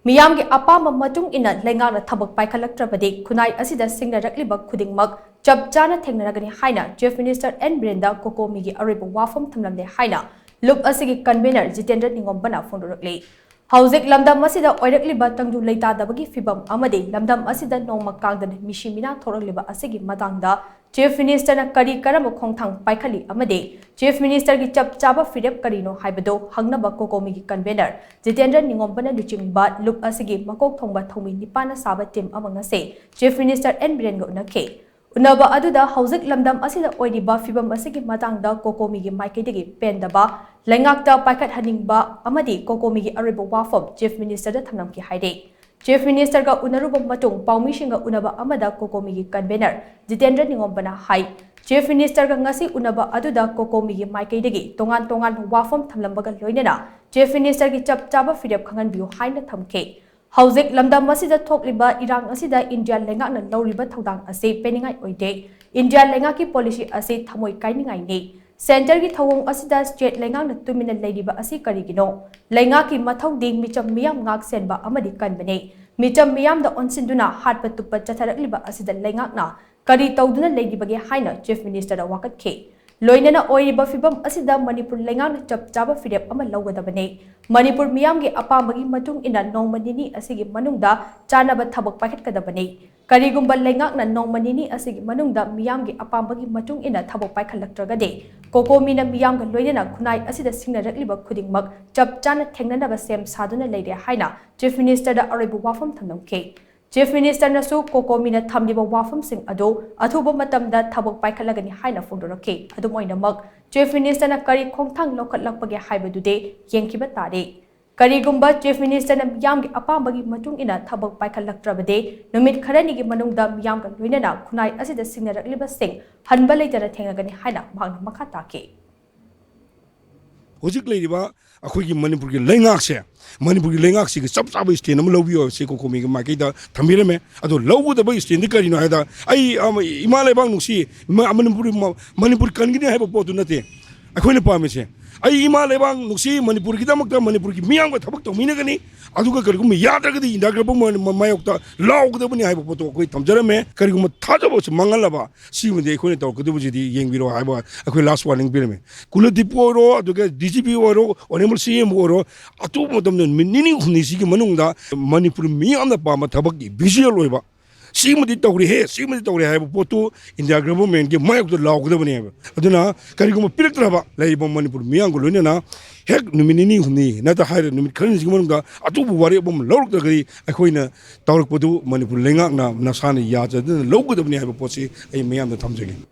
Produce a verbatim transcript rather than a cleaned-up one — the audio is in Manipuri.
ꯃꯤꯌꯥꯝꯒꯤ ꯑꯄꯥꯝꯕ ꯃꯇꯨꯡ ꯏꯟꯅ ꯂꯩꯉꯥꯛꯅ ꯊꯕꯛ ꯄꯥꯏꯈꯠꯂꯛꯇ꯭ꯔꯕꯗꯤ ꯈꯨꯟꯅꯥꯏ ꯑꯁꯤꯗ ꯁꯤꯡꯅꯔꯛꯂꯤꯕ ꯈꯨꯗꯤꯡꯃꯛ ꯆꯞ ꯆꯥꯅ ꯊꯦꯡꯅꯔꯒꯅꯤ ꯍꯥꯏꯅ Chief Minister N ꯕꯤꯔꯦꯟꯗ ꯀꯣꯀꯣꯃꯤꯒꯤ ꯑꯔꯣꯏꯕ ꯋꯥꯐꯝ ꯊꯝꯂꯝꯂꯦ ꯍꯥꯏꯅ ꯂꯨꯞ ꯑꯁꯤꯒꯤ convener ꯖꯤꯇꯦꯟꯗ꯭ꯔ ꯅꯤꯉꯣꯝꯕꯅ ꯐꯣꯡꯗꯣꯔꯛꯂꯤ꯫ ꯍꯧꯖꯤꯛ ꯂꯝꯗꯝ ꯑꯁꯤꯗ ꯑꯣꯏꯔꯛꯂꯤꯕ ꯇꯪꯗꯨ ꯂꯩꯇꯥꯗꯕꯒꯤ ꯐꯤꯕꯝ ꯑꯃꯗꯤ ꯂꯝꯗꯝ ꯑꯁꯤꯗ ꯅꯣꯡꯃ ꯀꯥꯡꯗꯅ ꯃꯤꯁꯤ ꯃꯤꯅꯥ ꯊꯣꯛꯂꯛꯂꯤꯕ ꯑꯁꯤꯒꯤ ꯃꯇꯥꯡꯗ Chief Ministerꯅ ꯀꯔꯤ ꯀꯔꯝꯕ ꯈꯣꯡꯊꯥꯡ ꯄꯥꯏꯈꯠꯂꯤ ꯑꯃꯗꯤ Chief Ministerꯒꯤ ꯆꯞ ꯆꯥꯕ ꯐꯤꯔꯦꯞ ꯀꯔꯤꯅꯣ ꯍꯥꯏꯕꯗꯨ ꯍꯪꯅꯕ ꯀꯣꯀꯣꯃꯤꯒꯤ convener ꯖꯤꯇꯦꯟꯗ꯭ꯔ ꯅꯤꯉꯣꯝꯕꯅ ꯂꯨꯆꯤꯡꯕ ꯂꯨꯞ ꯑꯁꯤꯒꯤ ꯃꯀꯣꯛ ꯊꯣꯡꯕ ꯊꯧꯃꯤ ꯅꯤꯄꯥꯟꯅ ꯁꯥꯕ team ꯑꯃ ꯉꯁꯤ Chief Minister N ꯕꯤꯔꯦꯟꯒ ꯎꯅꯈꯤ꯫ ꯎꯅꯕ ꯑꯗꯨꯗ ꯍꯧꯖꯤꯛ ꯂꯝꯗꯝ ꯑꯁꯤꯗ ꯑꯣꯏꯔꯤꯕ ꯐꯤꯕꯝ ꯑꯁꯤꯒꯤ ꯃꯇꯥꯡꯗ ꯀꯣꯀꯣꯃꯤꯒꯤ ꯃꯥꯏꯀꯩꯗꯒꯤ ꯄꯦꯟꯗꯕ, ꯂꯩꯉꯥꯛꯇ ꯄꯥꯏꯈꯠꯍꯟꯅꯤꯡꯕ ꯑꯃꯗꯤ ꯀꯣꯀꯣꯃꯤꯒꯤ ꯑꯔꯣꯏꯕ ꯋꯥꯐꯝ Chief Ministerꯗ ꯊꯝꯂꯝꯈꯤ ꯍꯥꯏꯔꯤ꯫ Chief Ministerꯒ ꯎꯅꯔꯨꯕ ꯃꯇꯨꯡ ꯄꯥꯎꯃꯤꯁꯤꯡꯒ ꯎꯅꯕ ꯑꯃꯗ ꯀꯣꯀꯣꯃꯤꯒꯤ convener ꯖꯤꯇꯦꯟꯗ꯭ꯔ ꯅꯤꯉꯣꯝꯕꯅ ꯍꯥꯏ, Chief Ministerꯒ ꯉꯁꯤ ꯎꯅꯕ ꯑꯗꯨꯗ ꯀꯣꯀꯣꯃꯤꯒꯤ ꯃꯥꯏꯀꯩꯗꯒꯤ ꯇꯣꯉꯥꯟ ꯇꯣꯉꯥꯟꯕ ꯋꯥꯐꯝ ꯊꯝꯂꯝꯕꯒ ꯂꯣꯏꯅꯅ Chief Ministerꯒꯤ ꯆꯞ ꯆꯥꯕ ꯐꯤꯔꯦꯞ ꯈꯪꯍꯟꯕꯤꯌꯨ ꯍꯥꯏꯅ ꯊꯝꯈꯤ꯫ ꯍꯧꯖꯤꯛ ꯂꯝꯗꯝ ꯑꯁꯤꯗ ꯊꯣꯛꯂꯤꯕ ꯏꯔꯥꯡ ꯑꯁꯤꯗ ꯏꯟꯗꯤꯌꯥ ꯂꯩꯉꯥꯛꯅ ꯂꯧꯔꯤꯕ ꯊꯧꯗꯥꯡ ꯑꯁꯤ ꯄꯦꯟꯅꯤꯡꯉꯥꯏ ꯑꯣꯏꯗꯦ꯫ ꯏꯟꯗꯤꯌꯥ ꯂꯩꯉꯥꯛꯀꯤ policy ꯑꯁꯤ ꯊꯃꯣꯏ ꯀꯥꯏꯅꯤꯡꯉꯥꯏꯅꯤ꯫ Centreꯒꯤ ꯊꯧꯑꯣꯡ ꯑꯁꯤꯗ state ꯂꯩꯉꯥꯛꯅ ꯇꯨꯃꯤꯟꯅ ꯂꯩꯔꯤꯕ ꯑꯁꯤ ꯀꯔꯤꯒꯤꯅꯣ? ꯂꯩꯉꯥꯛꯀꯤ ꯃꯊꯧꯗꯤ ꯃꯤꯆꯝ ꯃꯤꯌꯥꯝ ꯉꯥꯛ ꯁꯦꯟꯕ ꯑꯃꯗꯤ ꯀꯟꯕꯅꯤ꯫ ꯃꯤꯆꯝ ꯃꯤꯌꯥꯝꯗ ꯑꯣꯟꯁꯤꯟꯗꯨꯅ ꯍꯥꯠꯄ ꯇꯨꯞꯄ ꯆꯠꯊꯔꯛꯂꯤꯕ ꯑꯁꯤꯗ ꯂꯩꯉꯥꯛꯅ ꯀꯔꯤ ꯇꯧꯗꯨꯅ ꯂꯩꯔꯤꯕꯒꯦ ꯍꯥꯏꯅ Chief Ministerꯗ ꯋꯥꯀꯠꯈꯤ꯫ ꯂꯣꯏꯅꯅ ꯑꯣꯏꯔꯤꯕ ꯐꯤꯕꯝ ꯑꯁꯤꯗ ꯃꯅꯤꯄꯨꯔ ꯂꯩꯉꯥꯛꯅ ꯆꯞ ꯆꯥꯕ ꯐꯤꯔꯦꯞ ꯑꯃ ꯂꯧꯒꯗꯕꯅꯤ꯫ ꯃꯅꯤꯄꯨꯔ ꯃꯤꯌꯥꯝꯒꯤ ꯑꯄꯥꯝꯕꯒꯤ ꯃꯇꯨꯡ ꯏꯟꯅ ꯅꯣꯡꯃ ꯅꯤꯅꯤ ꯑꯁꯤꯒꯤ ꯃꯅꯨꯡꯗ ꯆꯥꯅꯕ ꯊꯕꯛ ꯄꯥꯏꯈꯠꯀꯗꯕꯅꯤ꯫ ꯀꯔꯤꯒꯨꯝꯕ ꯂꯩꯉꯥꯛꯅ ꯅꯣꯡꯃ ꯅꯤꯅꯤ ꯑꯁꯤꯒꯤ ꯃꯅꯨꯡꯗ ꯃꯤꯌꯥꯝꯒꯤ ꯑꯄꯥꯝꯕꯒꯤ ꯃꯇꯨꯡ ꯏꯟꯅ ꯊꯕꯛ ꯄꯥꯏꯈꯠꯂꯛꯇ꯭ꯔꯒꯗꯤ ꯀꯣꯀꯣꯃꯤꯅ ꯃꯤꯌꯥꯝꯒ ꯂꯣꯏꯅꯅ ꯈꯨꯟꯅꯥꯏ ꯑꯁꯤꯗ ꯁꯤꯡꯅꯔꯛꯂꯤꯕ ꯈꯨꯗꯤꯡꯃꯛ ꯆꯞ ꯆꯥꯅ ꯊꯦꯡꯅꯅꯕ ꯁꯦꯝ ꯁꯥꯗꯨꯅ ꯂꯩꯔꯦ ꯍꯥꯏꯅ Chief Ministerꯗ ꯑꯔꯣꯏꯕ ꯋꯥꯐꯝ ꯊꯝꯂꯝꯈꯤ꯫ Chief Ministerꯅꯁꯨ ꯀꯣꯀꯣꯃꯤꯅ ꯊꯝꯂꯤꯕ ꯋꯥꯐꯝꯁꯤꯡ ꯑꯗꯨ ꯑꯊꯨꯕ ꯃꯇꯝꯗ ꯊꯕꯛ ꯄꯥꯏꯈꯠꯂꯒꯅꯤ ꯍꯥꯏꯅ ꯐꯣꯡꯗꯣꯔꯛꯈꯤ꯫ ꯑꯗꯨꯝ ꯑꯣꯏꯅꯃꯛ, Chief Ministerꯅ ꯀꯔꯤ ꯈꯣꯡꯊꯥꯡ ꯂꯧꯈꯠꯂꯛꯄꯒꯦ ꯍꯥꯏꯕꯗꯨꯗꯤ ꯌꯦꯡꯈꯤꯕ ꯇꯥꯔꯦ꯫ ꯀꯔꯤꯒꯨꯝꯕ Chief Ministerꯅ ꯃꯤꯌꯥꯝꯒꯤ ꯑꯄꯥꯝꯕꯒꯤ ꯃꯇꯨꯡ ꯏꯟꯅ ꯊꯕꯛ ꯄꯥꯏꯈꯠꯂꯛꯇ꯭ꯔꯕꯗꯤ, ꯅꯨꯃꯤꯠ ꯈꯔꯅꯤꯒꯤ ꯃꯅꯨꯡꯗ ꯃꯤꯌꯥꯝꯒ ꯂꯣꯏꯅꯅ ꯈꯨꯟꯅꯥꯏ ꯑꯁꯤꯗ ꯁꯤꯡꯅꯔꯛꯂꯤꯕꯁꯤꯡ ꯍꯟꯕ ꯂꯩꯇꯅ ꯊꯦꯡꯅꯒꯅꯤ ꯍꯥꯏꯅ ꯃꯍꯥꯛꯅ ꯃꯈꯥ ꯇꯥꯈꯤ꯫ ꯍꯧꯖꯤꯛ ꯂꯩꯔꯤꯕ ꯑꯩꯈꯣꯏꯒꯤ ꯃꯅꯤꯄꯨꯔꯒꯤ ꯂꯩꯉꯥꯛꯁꯦ, ꯃꯅꯤꯄꯨꯔꯒꯤ ꯂꯩꯉꯥꯛꯁꯤꯒꯤ ꯆꯞ ꯆꯥꯕ stand ꯑꯃ ꯂꯧꯕꯤꯌꯨ ꯍꯥꯏꯕꯁꯤ ꯀꯣꯀꯣꯃꯤꯒꯤ ꯃꯥꯏꯀꯩꯗ ꯊꯝꯕꯤꯔꯝꯃꯦ꯫ ꯑꯗꯣ ꯂꯧꯒꯗꯕ standꯗꯤ ꯀꯔꯤꯅꯣ ꯍꯥꯏꯗ, ꯑꯩ, ꯑꯃ, ꯏꯃꯥ ꯂꯩꯕꯥꯛ ꯅꯨꯡꯁꯤ, ꯃ-, ꯃꯅꯤꯄꯨꯔ, ꯃ-, ꯃꯅꯤꯄꯨꯔ ꯀꯟꯒꯅꯤ ꯍꯥꯏꯕ ꯄꯣꯠꯇꯨ ꯅꯠꯇꯦ ꯑꯩꯈꯣꯏꯅ ꯄꯥꯝꯃꯤꯁꯦ꯫ ꯑꯩ ꯏꯃꯥ ꯂꯩꯕꯥꯛ ꯅꯨꯡꯁꯤ, ꯃꯅꯤꯄꯨꯔꯒꯤꯗꯃꯛꯇ ꯃꯅꯤꯄꯨꯔꯒꯤ ꯃꯤꯌꯥꯝꯒ ꯊꯕꯛ ꯇꯧꯃꯤꯟꯅꯒꯅꯤ꯫ ꯑꯗꯨꯒ ꯀꯔꯤꯒꯨꯝꯕ ꯌꯥꯗ꯭ꯔꯒꯗꯤ ꯏꯟꯗꯤꯌꯥ ꯒꯚꯔꯟꯃꯦꯟ ꯃꯥꯌꯣꯛꯇ ꯂꯥꯎꯒꯗꯕꯅꯤ ꯍꯥꯏꯕ ꯄꯣꯠꯇꯣ ꯑꯩꯈꯣꯏ ꯊꯝꯖꯔꯝꯃꯦ꯫ ꯀꯔꯤꯒꯨꯝꯕ ꯊꯥꯖꯕꯁꯨ ꯃꯥꯡꯍꯜꯂꯕ ꯁꯤꯒꯨꯝꯕꯗꯤ ꯑꯩꯈꯣꯏꯅ ꯇꯧꯔꯛꯀꯗꯕꯁꯤꯗꯤ ꯌꯦꯡꯕꯤꯔꯣ ꯍꯥꯏꯕ ꯑꯩꯈꯣꯏ ꯂꯥꯁ ꯋꯥꯔꯅꯤꯡ ꯄꯤꯔꯝꯃꯦ꯫ ꯀꯨꯂꯗꯤꯞꯄꯨ ꯑꯣꯏꯔꯣ, ꯑꯗꯨꯒ ꯗꯤ ꯖꯤ ꯄꯤ ꯑꯣꯏꯔꯣ, ꯑꯣꯅꯔꯦꯕꯜ ꯁꯤ ꯑꯦꯝꯕꯨ ꯑꯣꯏꯔꯣ, ꯑꯊꯨꯕ ꯃꯇꯝꯗ ꯅꯨꯃꯤꯠ ꯅꯤꯅꯤ ꯍꯨꯝꯅꯤꯁꯤꯒꯤ ꯃꯅꯨꯡꯗ ꯃꯅꯤꯄꯨꯔ ꯃꯤꯌꯥꯝꯅ ꯄꯥꯝꯕ ꯊꯕꯛꯀꯤ ꯚꯤꯖꯨꯋꯦꯜ ꯑꯣꯏꯕ ꯁꯤꯃꯗꯤ ꯇꯧꯔꯦꯍꯦ, ꯁꯤꯃꯗꯤ ꯇꯧꯔꯦ ꯍꯥꯏꯕ ꯄꯣꯠꯇꯨ ꯏꯟꯗꯤꯌꯥ ꯒꯚꯔꯟꯃꯦꯟꯒꯤ ꯃꯥꯌꯣꯛꯇ ꯂꯥꯎꯒꯗꯕꯅꯦꯕ꯫ ꯑꯗꯨꯅ ꯀꯔꯤꯒꯨꯝꯕ ꯄꯤꯔꯛꯇ꯭ꯔꯕ, ꯂꯩꯔꯤꯕ ꯃꯅꯤꯄꯨꯔ ꯃꯤꯌꯥꯝꯒ ꯂꯣꯏꯅꯅ ꯍꯦꯛ ꯅꯨꯃꯤꯠ ꯅꯤꯅꯤ ꯍꯨꯝꯅꯤ ꯅꯠꯇ꯭ꯔ ꯍꯥꯏꯔ ꯅꯨꯃꯤꯠ ꯈꯔꯅꯤꯁꯤꯒꯤ ꯃꯅꯨꯡꯗ ꯑꯇꯨꯞꯄ ꯋꯥꯔꯦꯞ ꯑꯃ ꯂꯧꯔꯛꯇ꯭ꯔꯒꯗꯤ ꯑꯩꯈꯣꯏꯅ ꯇꯧꯔꯛꯄꯗꯨ ꯃꯅꯤꯄꯨꯔ ꯂꯩꯉꯥꯛꯅ ꯃꯁꯥꯅ ꯌꯥꯖꯗꯅ ꯂꯧꯒꯗꯕꯅꯤ ꯍꯥꯏꯕ ꯄꯣꯠꯁꯤ ꯑꯩ ꯃꯌꯥꯝꯗ ꯊꯝꯖꯒꯦ꯫